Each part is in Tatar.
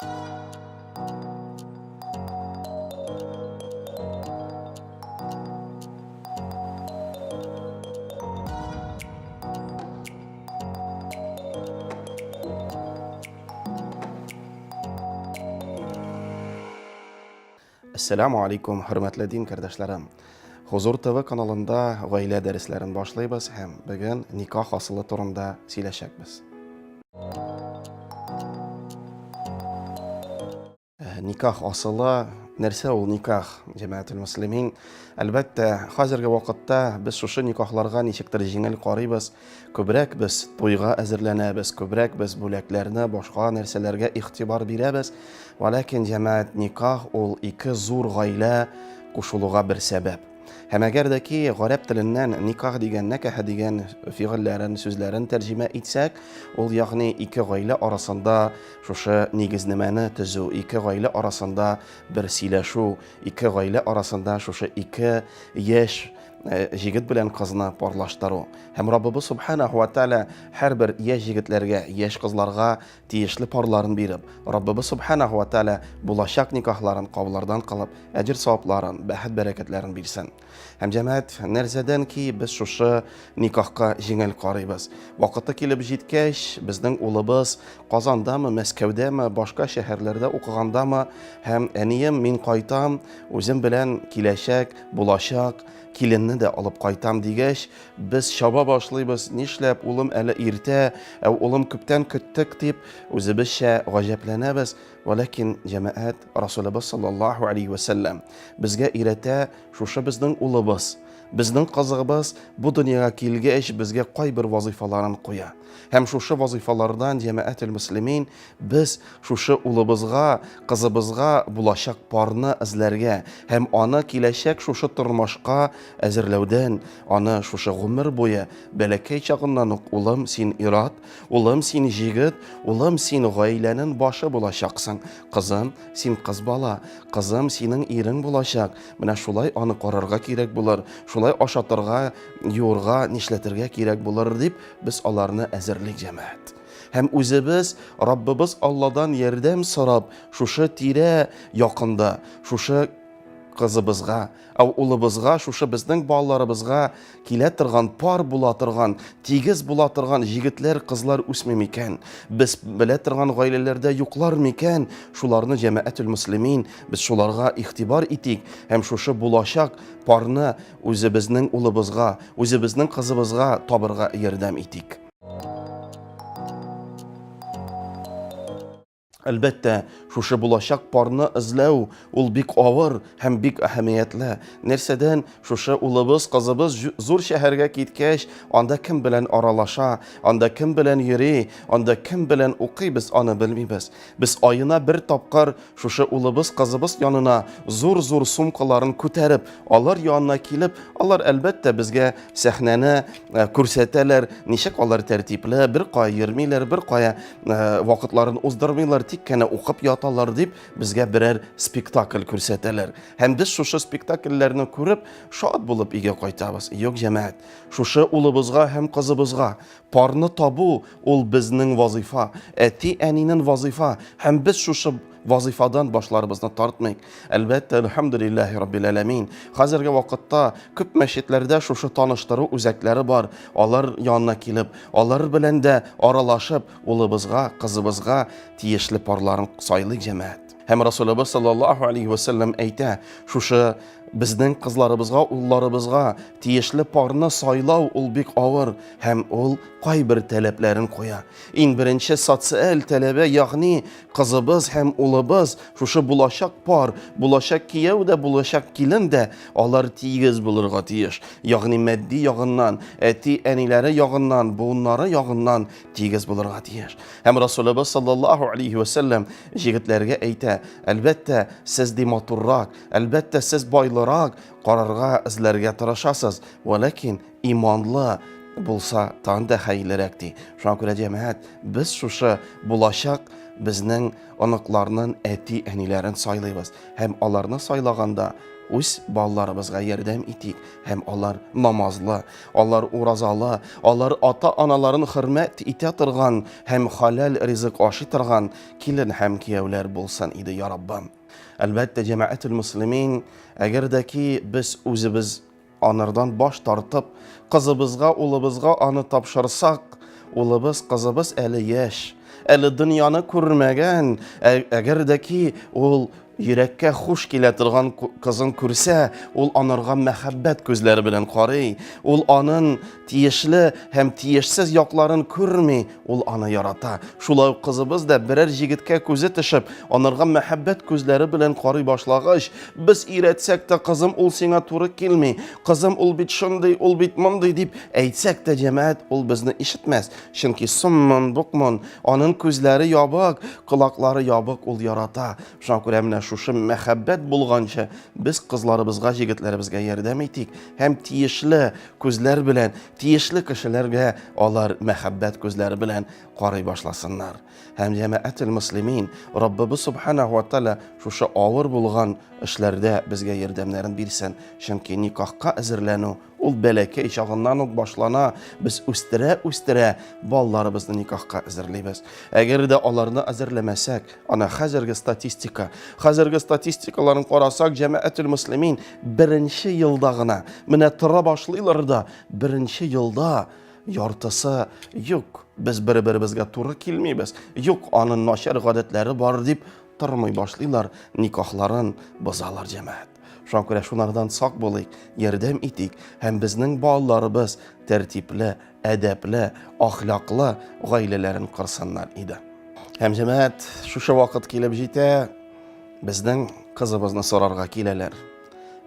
Әссәламу алейкум, хөрмәтле дин кардәшләрем. Хузур ТВ каналында гаилә дәресләрен башлыйбыз һәм бүген никах асылы турында сөйләшәкбез. Никах асылы, нәрсә ул никах, җәмәгател мөслимин? Әлбәттә, хәзерге вакытта без шушы никахларга ничектер җиңел карыйбыз. Күбрәк без туйга әзерләнәбез, күбрәк без бүләкләрне, башка нәрсәләргә игътибар бирәбез. Вәләкин, җәмәгать, никах ул ике зур гаилә кушылуга бер сәбәп. Һәм әгәр дә ки гарәп теленнән никах дигән, нәкәһә дигән фигыльләрен, сүзләрен тәрҗемә итсәк, ул ягъни ике гаилә арасында шушы нигезнемәне төзү, ике гаилә арасында бер сөйләшү, ике гаилә арасында шушы ике яшь э, җегет белән кызны парлаштыру. Һәм Раббыбыз Субханаху ва Тааля һәрбер яшь җегетләргә, яшь кызларга тиешле парларын биреп, Раббыбыз Субханаху ва Тааля булачак никахларын кабуллардан кылып, әҗер-савапларын, бәхет-бәрәкәтләрен бирсен. Һәм җәмәгать, нәрсәдән ки без шушы никахка җиңел карыйбыз? Вакыты килеп җиткәч, безнең улыбыз Казандамы, Мәскәүдәме, башка шәһәрләрдә укыгандамы, һәм әнием, мин кайтам, үзем белән киләчәк, булачак киленне дә алып кайтам дигәч, без чаба башлыйбыз, нишләп, улым әле иртә, ә улым күптән көттек дип, үзебезчә гаҗәпләнәбез. Вәләкин, җәмәгать, Расулыбыз саллаллаһу алейһи вә сәлләм безгә өйрәтә, шушы безнең улыбыз, безнең кызыгыбыз бу дөньяга килгәч, безгә кайбер вазыйфаларын куя. Һәм шушы вазыйфалардан, җәмәгател мөслимин, без шушы улыбызга, кызыбызга булачак парны эзләргә һәм аны киләчәк шушы тормышка әзерләүдән, аны шушы гомер буе, бәләкәй чагыннан ук, улым, син ир-ат, Улым, син җегет, улым, син гаиләнең башы булачаксың. Кызым, син кыз бала, кызым, синең ирең булачак. Менә шулай аны карарга кирәк булыр, шулай ашатырга, юырга, нишләтергә кирәк булыр дип, без аларны әзерлик, җәмәгать. Һәм үзебез Раббыбыз Алладан ярдәм сорап, шушы тирә якында, шушы кызыбызга, Ә улыбызга, шушы безнең балаларыбызга килә торган, пар була торган, тигез була торган җегетләр, кызлар үсми микән? Без белә торган гаиләләрдә юклар микән? Шуларны җәмәгатүл мөслимин, без шуларга игътибар итик һәм шушы булачак парны үзебезнең улыбызга, үзебезнең кызыбызга табырга ярдәм итик. Әлбәттә, шушы булачак парны эзләү ул бик авыр һәм бик әһәмиятле. Нәрсәдән шушы улыбыз, кызыбыз зур шәһәргә киткәч, анда кем белән аралаша, анда кем белән йөри, анда кем белән укый, без аны белмибез. Без аена бер тапкыр шушы улыбыз, кызыбыз янына зур-зур сумкаларын күтәреп, алар янына килеп, алар әлбәттә безгә сәхнәне э, күрсәтәләр, ничек алар тәртипле, бер кая йөрмиләр, бер кая Э, вакытларын уздырмыйлар, тик кенә укып яталар дип, безгә берәр спектакль күрсәтәләр. Һәм без шушы спектакльләрне күреп, шат булып өйгә кайтабыз. Юк, җәмәгать, шушы улыбызга һәм кызыбызга парны табу ул безнең вазыйфа, әти-әнинең вазыйфа, һәм без шушы вазыйфадан башларыбызны тартмыйк. Әлбәттә, әлхәмдүлилләһи раббил әләмин. Хәзерге вакытта күп мәчетләрдә шушы таныштыру үзәкләре бар. Алар янына килеп, Алар белән дә аралашып, улыбызга, кызыбызга тиешле парларын сайлыйк, җәмәгать. Һәм Расулыбыз саллаллаһу алейхи ва сәлләм әйтә, шушы безнең кызларыбызга, улларыбызга тиешле парны сайлау ул бик авыр һәм ул кайбер таләпләрен куя. Иң беренче социаль таләбе, ягъни кызыбыз һәм улыбыз, шушы булачак пар, булачак кияү дә, булачак килен дә, алар тигез булырга тиеш. Ягъни матди ягыннан, әти-әниләре ягыннан, буыннары ягыннан тигез булырга тиеш. Һәм Расулыбыз саллаллаһу алейхи ва сәлләм җегетләргә әйтә, әлбәттә, сез ди матуррак, әлбәттә, сез байлырак карарга, эзләргә тырышасыз, вәләкин иманлы булса, тагын да хәерлерәк ди. Шуңа күрә җәмәгать, без шушы булачак безнең оныкларның әти-әниләрен сайлыйбыз һәм аларны сайлаганда Үз балаларыбызга ярдәм итик һәм алар намазлы, алар уразалы, алар ата-аналарын хөрмәт итә торган һәм халәл ризык ашый торган килен һәм кияүләр булсын иде, я Раббым. Әлбәттә, җәмәгател мөслимин, әгәр дә ки без үзебез анардан баш тартып, кызыбызга, улыбызга аны тапшырсак, улыбыз, кызыбыз әле яшь, әле дөньяны күрмәгән, әгәр дә ки ул йөрәккә хуш килә торган кызын күрсә, ул анарга мәхәббәт күзләре белән карый, ул анын тиешле һәм тиешсез якларын күрми, ул аны ярата. Шулай ук кызыбыз да берәр җегеткә күзе төшеп, анарга мәхәббәт күзләре белән карый башлагач, без өйрәтсәк тә, кызым, ул сиңа туры килми, кызым, ул бит шундый, ул бит мондый дип әйтсәк тә, җәмәгать, ул безне ишетмәс. Чөнки суммын, букмын, анын күзләре ябык, колаклары ябык, ул ярата. Шуңа күрә менә шушы мәхәббәт булганчы без кызларыбызга, җегетләребезгә ярдәм итик һәм тиешле күзләр белән, тиешле кешеләргә алар мәхәббәт күзләре белән карый башласыннар. Һәм җәмәгател мөслимин, Раббыбыз субханаһу ва тааля шушы авыр булган эшләрдә безгә ярдәмнәрен бирсен, чөнки никахка әзерләнү Ул бәләкәй чагыннан ук башлана, без үстерә-үстерә балаларыбызны никахка әзерлибез. Әгәр дә аларны әзерләмәсәк, ана хәзерге статистика, хәзерге статистикаларын карасак, җәмәгател мөслимин беренче елда гына, менә тора башлыйлар да, беренче елда яртысы юк, без бер-беребезгә туры килмибез, юк, аның начар гадәтләре бар дип тормый башлыйлар, никахларын бозалар җәмәгать. Шуңа күрә шунардан сак булыйк, ярдәм итик һәм безнең балаларыбыз тәртипле, әдәпле, ахлаклы гаиләләрен корсыннар иде. Һәм җәмәгать, шушы вакыт килеп җитә, безнең кызыбызны сорарга киләләр.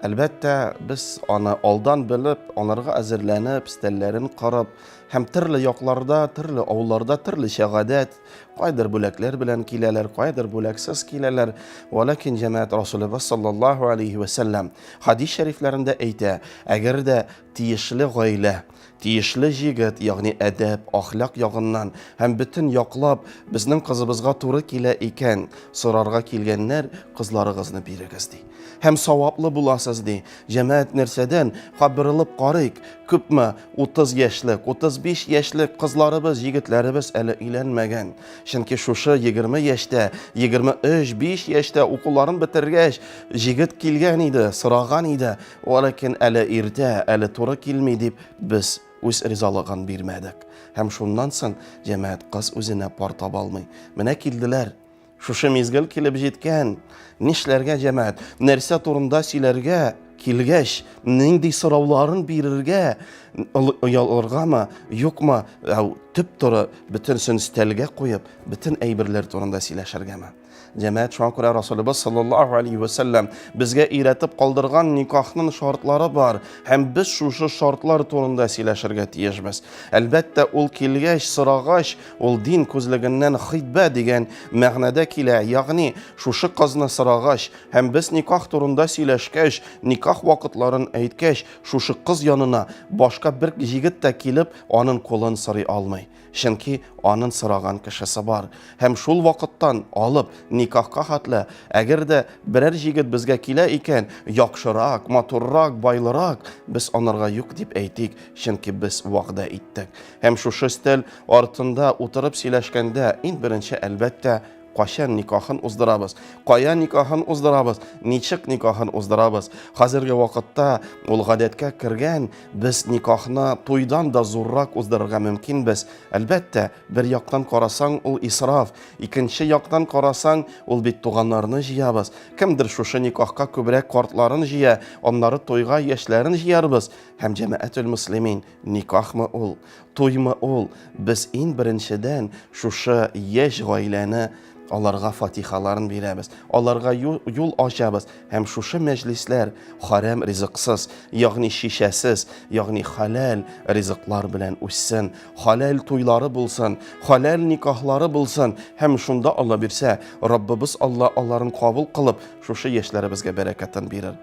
Әлбәттә, без аны алдан белеп, анарга әзерләнеп, стәлләрен корып һәм төрле якларда, төрле авылларда төрлечә гадәт, Кайдыр бүләкләр белән киләләр, кайдыр бүләксез киләләр. Вәләкин җәмәгать Расулыбыз саллаллаһу алейхи вә сәлләм хадис шәрифләрендә әйтә, әгәр дә тиешле гаилә, тиешле җегет, ягъни әдәп, ахлак ягыннан һәм бөтен яклап безнең кызыбызга туры килә икән, сорарга килгәннәр, кызларыгызны бирегез, ди. Һәм саваплы буласыз, ди. Җәмәгать нәрсәдән? Кабырылып карыйк, күпме 30 яшьлек, 35 яшьлек кызларыбыз, егетләребез әле өйләнмәгән. Чөнки шушы 20 яшьтә, 23, 5 яшьтә укуларын бетергәч, җегет килгән иде, сораган иде. Ләкин әле иртә, әле туры килми дип без үз ризалыгын бирмәдек. Һәм шуннан соң җәмәгать кыз үзенә пар таба алмый. Менә килделәр. Шушы мизгел килеп җиткән. Нишләргә, җәмәгать? Нәрсә турында сөйләргә? Килгәч, нинди сорауларын бирергә? Оялыргамы, юкмы? Төп туры бөтенсен өстәлгә куеп, бөтен әйберләр турында сөйләшергәме? Җәмәгать, шуңа күрә Расулыбыз саллаллаһу алейхи ва сәлләм безгә өйрәтеп калдырган никахның шартлары бар һәм без шушы шартлар турында сөйләшергә тиешбез. Әлбәттә, ул килгәч, сорагач, Ул дин күзлегеннән хитбә дигән мәгънәдә килә, ягъни шушы кызны сорагач һәм без никах турында сөйләшкәч, никах вакытларын әйткәч, шушы кыз янына башка бер җегет тә килеп, анын кулын сорый алмый. Чөнки анын сораган кешесе бар. Һәм шул вакыттан алып никахка хәтле, әгәр дә берәр җегет безгә килә икән, яхшырак, матуррак, байлырак, без анарга юк дип әйтик, чөнки без вәгъдә иттек. Һәм шушы өстәл артында утырып сөйләшкәндә, иң беренче, әлбәттә, кайчан никахын уздырабыз, кая никахын уздырабыз, ничек никахын уздырабыз. Хәзерге вакытта ул гадәткә кергән, без никахны туйдан да зуррак уздырырга мөмкинбез. Әлбәттә, бер яктан карасаң, ул исраф, икенче яктан карасаң, ул бит туганнарны җыябыз. Кемдер шушы никахка күбрәк картларын җыя, аннары туйга яшьләрен җыярбыз. Һәм җәмәгател мөслимин, Никахмы ул, туймы ул, без иң беренчедән шушы яшь гаиләне аларга фатихаларын бирәбез, аларга юл ачабыз һәм шушы мәҗлисләр харәм ризыксыз, ягъни шишәсез, ягъни хәләл ризыклар белән үссен, хәләл туйлары булсын, хәләл никахлары булсын һәм шунда Алла бирсә, Раббыбыз Алла аларын кабул кылып, шушы яшьләребезгә бәрәкәтен бирер.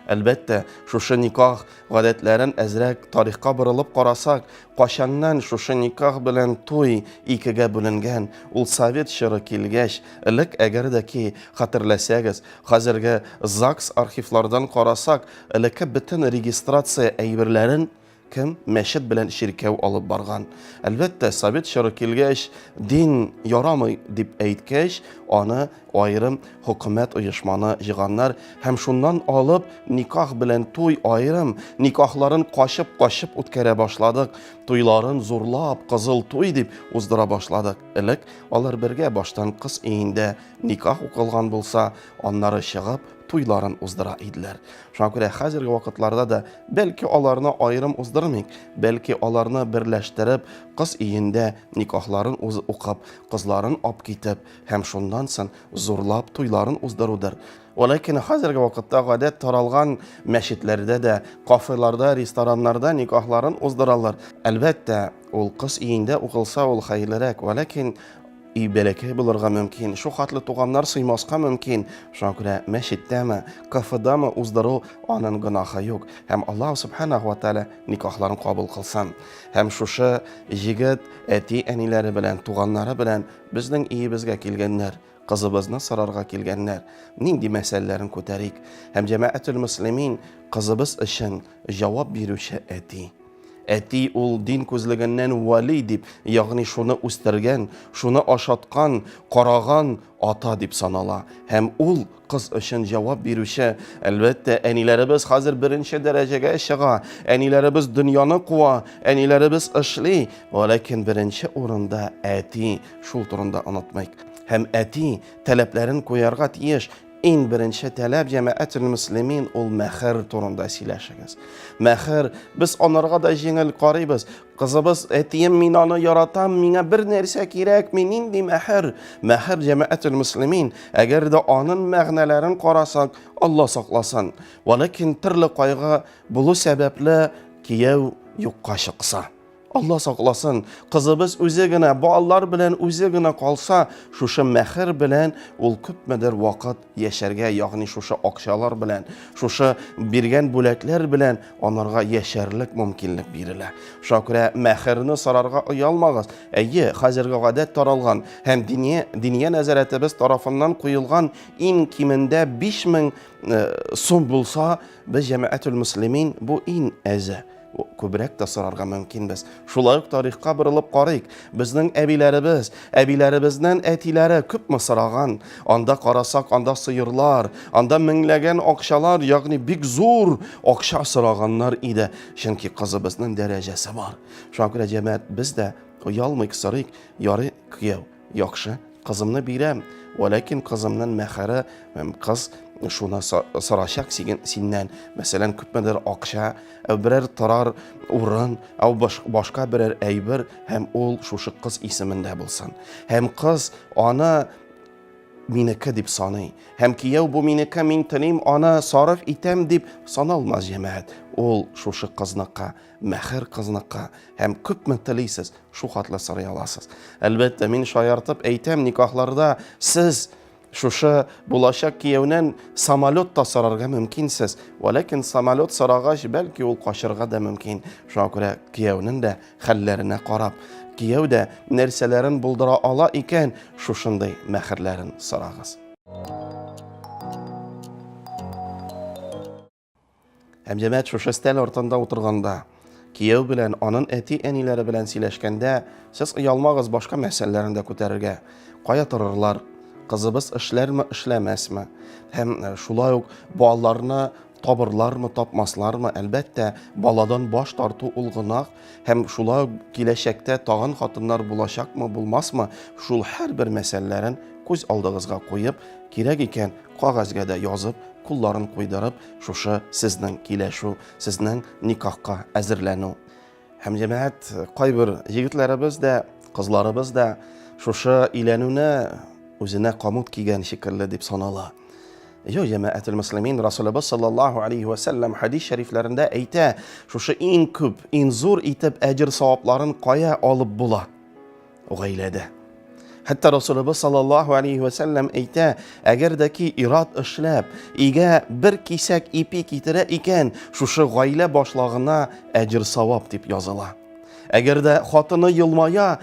Әлбәттә, шушы никах гадәтләрен әзрәк тарихка борылып карасак, кайчаннан шушы никах белән туй икегә бүленгән, ул совет чоры килгәч, элек әгәр дә ки, хәтерләсәгез, хәзерге ЗАГС архивлардан карасак, элекке бөтен регистрация әйберләрен Кем мәчет белән чиркәү алып барган. Әлбәттә, совет чоры килгәч, дин ярамый дип әйткәч, аны аерым хөкүмәт оешманы җыганнар һәм шуннан алып никах белән туй аерым, никахларын качып-качып үткәрә башладык, туйларын зурлап, кызыл туй дип уздыра башладык. Элек алар бергә баштан кыз өендә никах укылган булса, аннары чыгып, туйларын уздыра иделәр. Шуңа күрә хәзерге вакытларда да бәлки аларны аерым уздырмыйк, бәлки аларны берләштереп, кыз өендә никахларын уз укып, кызларын ап китеп һәм шуннан соң зурлап туйларын уздырудыр. Вәләкин хәзерге вакытта гадәт таралган мәчетләрдә дә, кафеларда, рестораннарда никахларын уздыралар. Әлбәттә, ул кыз өендә укылса, ул хәерлерәк. Вәләкин Өй бәләкәй булырга мөмкин, шул хәтле туганнар сыймаска мөмкин. Шуңа күрә мәчеттәме, кафедамы уздыру анын гөнаһы юк. Һәм Аллаһ субханаһу ва тааля никахларын кабул кылсын. Һәм шушы җегет әти-әниләре белән, туганнары белән безнең өебезгә килгәннәр, кызыбызны сорарга килгәннәр. Нинди мәсьәләләрен күтәрик? Һәм җәмәгатүл мөслимин кызыбыз өчен җавап бирүче әти. Әти ул дин күзлегеннән вәли дип, ягъни шуны үстергән, шуны ашаткан, караган ата дип санала. Һәм ул кыз өчен җавап бирүче. Әлбәттә, әниләребез хәзер беренче дәрәҗәгә чыга. Әниләребез дөньяны куа, әниләребез эшли. Вәләкин беренче урында әти, шул турында онытмыйк. Һәм әти таләпләрен куярга тиеш. Иң беренче таләп җәмәгател мөслимин ул мәхер турында сөйләшегез. Мәхер, без анарга да җиңел карыйбыз. Кызыбыз, әтием, мин аны яратам, миңа бер нәрсә кирәкми, нинди мәхер? Мәхер җәмәгател мөслимин, әгәр дә анын мәгънәләрен карасак, Алла сакласын. Вәләкин төрле кайгы булу сәбәпле кияү юкка чыкса. Алла сакласын, кызыбыз үзе генә, балалар белән үзе генә калса, шушы мәхер белән ул күпмедер вакыт яшәргә, ягъни шушы акчалар белән, шушы биргән бүләкләр белән анарга яшәрлек мөмкинлек бирелә. Шуңа күрә мәхерне сорарга оялмагыз. Әйе, хәзерге гадәт таралган һәм диния, диния нәзарәтебез тарафыннан куелган иң кимендә 5000 э, сум булса, без җәмәгатүл мөслимин бу иң әзе. Күбрәк тә сорарга мөмкинбез. Шулай ук тарихка борылып карыйк. Безнең әбиләребез, әбиләребезнең әтиләре күпме сораган. Анда карасак, анда сыерлар, анда меңләгән акчалар, ягъни бик зур акча сораганнар иде. Чөнки кызыбызның дәрәҗәсе бар. Шуңа күрә җәмәгать без дә оялмыйк, сорыйк. Ярый, кияү, яхшы, Кызымны бирәм, вәләкин кызымның мәһәре, кыз шуны сорачак синнән, мәсәлән, күпмедер акча, берәр торар урын, ау башка берәр әйбер, һәм ул шушы кыз исемендә булсын. Һәм кыз аны минеке дип саный. Һәм кияү бу минеке, мин телим, аны сарыф итәм дип саналмас җәмәгать. Ул шушы кызныкы, мәһер кызныкы һәм күпме телисез, Шул хатлы сорый аласыз. Әлбәттә, мин шаяртып әйтәм, никахларда сез шушы булачак кияүнән самолет та сорарга мөмкинсез. Вәләкин самолет сорагач, бәлки ул качырга да мөмкин. Шуңа күрә кияүнең дә хәлләренә карап, кияү дә нәрсәләрен булдыра ала икән, шушындый мәһерләрен сорагыз. Һәм җәмәгать шушы стәл артында утырганда, кияү белән, анын әти-әниләре белән сөйләшкәндә, сез оялмагыз башка мәсьәләләрен дә күтәрергә. Кая торырлар? Кызыбыз эшләрме, эшләмәсме? Һәм э, шулай ук балаларны табырлармы, тапмаслармы? Әлбәттә, баладан баш тарту ул гөнаһ һәм шулай ук киләчәктә тагын хатыннар булачакмы, булмасмы? Шул һәрбер мәсьәләләрен күз алдыгызга куеп, кирәк икән, кәгазьгә дә язып, кулларын куйдырып, шушы сезнең киләшү, сезнең никахка әзерләнү. Һәм җәмәгать, кайбер егетләребез дә, кызларыбыз да шушы өйләнүне үзенә камут кигән шикелле дип санала. Йо, җәмәгател мөслимин, Расулыбыз саллаллаһу алейхи ва сәлләм хадис шәрифләрендә әйтә, шушы иң күп, иң зур итеп әҗер савапларын кая алып була? Гаиләдә. Хәтта Расулыбыз саллаллаһу алейхи ва сәлләм әйтә, әгәр дә ки ират эшләп, өйгә бер кисәк ипи китерә икән, шушы гаилә башлагына әҗер савап дип языла. Әгәр дә хатыны елмая,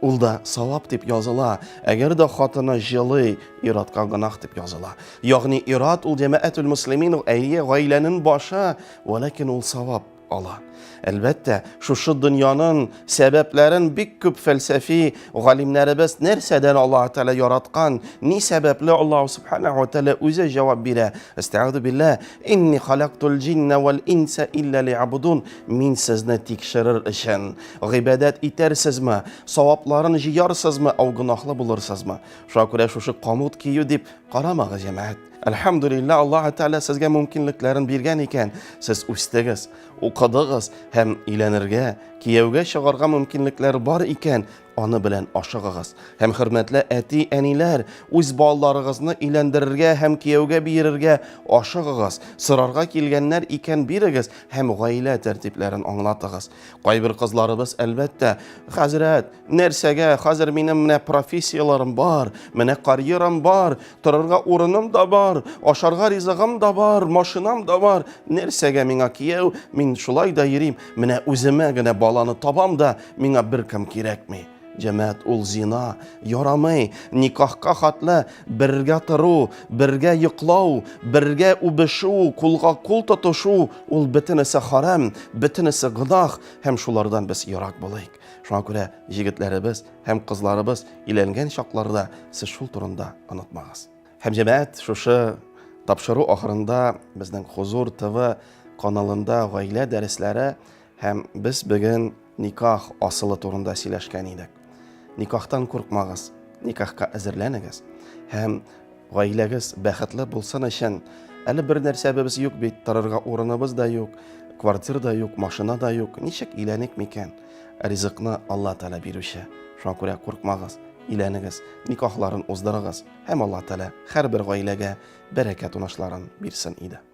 ул да савап дип языла. Әгәр дә хатыны җылый, иратка гөнаһ дип языла. Ягъни ират ул җәмәгатүл муслимин, ул әйе гаиләнең башы, вәләкин ул савап ала. Әлбәттә, шушы дөньяның сәбәпләрен бик күп фәлсәфи галимнәребез нәрсәдән Аллаһ Тәгалә яраткан, ни сәбәпле Аллаһ Субханаһу ва Тәгалә үзе җавап бирә. Әстәгъфиру билләһ, инни халактул җиннә вал инса илля лиябудун. Мин сезне тикшерер өчен гыйбадәт итәрсезме, савапларын җыярсызмы, ау гөнаһлы булырсызмы? Шуңа күрә шушы камут кию дип карамагыз, җәмәгать. Әлхәмдүлилләһ, Аллаһ Тәгалә сезгә мөмкинлекләрен биргән икән, сез үстегез, укыдыгыз һәм өйләнергә, кияүгә чыгарга мөмкинлекләр бар икән, аны белән ашыгыгыз. Һәм хөрмәтле әти-әниләр, үз балаларыгызны өйләндерергә һәм кияүгә бирергә ашыгыгыз. Сорарга килгәннәр икән, бирегез һәм гаилә тәртипләрен аңлатыгыз. Кайбер кызларыбыз, әлбәттә, хәзрәт, нәрсәгә, хәзер минем менә профессияләрем бар, менә карьерам бар, торырга урыным да бар, ашарга ризыгым да бар, машинам да бар, нәрсәгә миңа кияү, мин шулай да йөрим, менә үземә генә баланы табам да, миңа беркем кирәкми. Җәмәгать, ул зина, ярамый, никахка хатлы бергә тору, бергә йоклау, бергә үбешү, кулга кул тотышу, ул бөтенесе харам, бөтенесе гөнаһ, һәм шулардан без ерак булыйк. Шуңа күрә җегетләребез һәм кызларыбыз өйләнгән чакларда сез шул турында онытмагыз. Һәм җәмәгать, шушы тапшыру ахырында безнең Хузур ТВ каналында гаилә дәресләре һәм без бүген никах асылы турында сөйләшкән идек. Никахтан куркмагыз, никахка әзерләнегез һәм гаиләгез бәхетле булсын өчен әле бер нәрсәбез юк бит, торырга урыныбыз да юк, квартира да юк, машина да юк. Ничек өйләник микән? Ризыкны Алла Тәгалә бирүче. Шуңа күрә куркмагыз, өйләнегез, никахларын уздырыгыз һәм Алла Тәгалә һәрбер гаиләгә бәрәкәт уңышларын бирсен иде.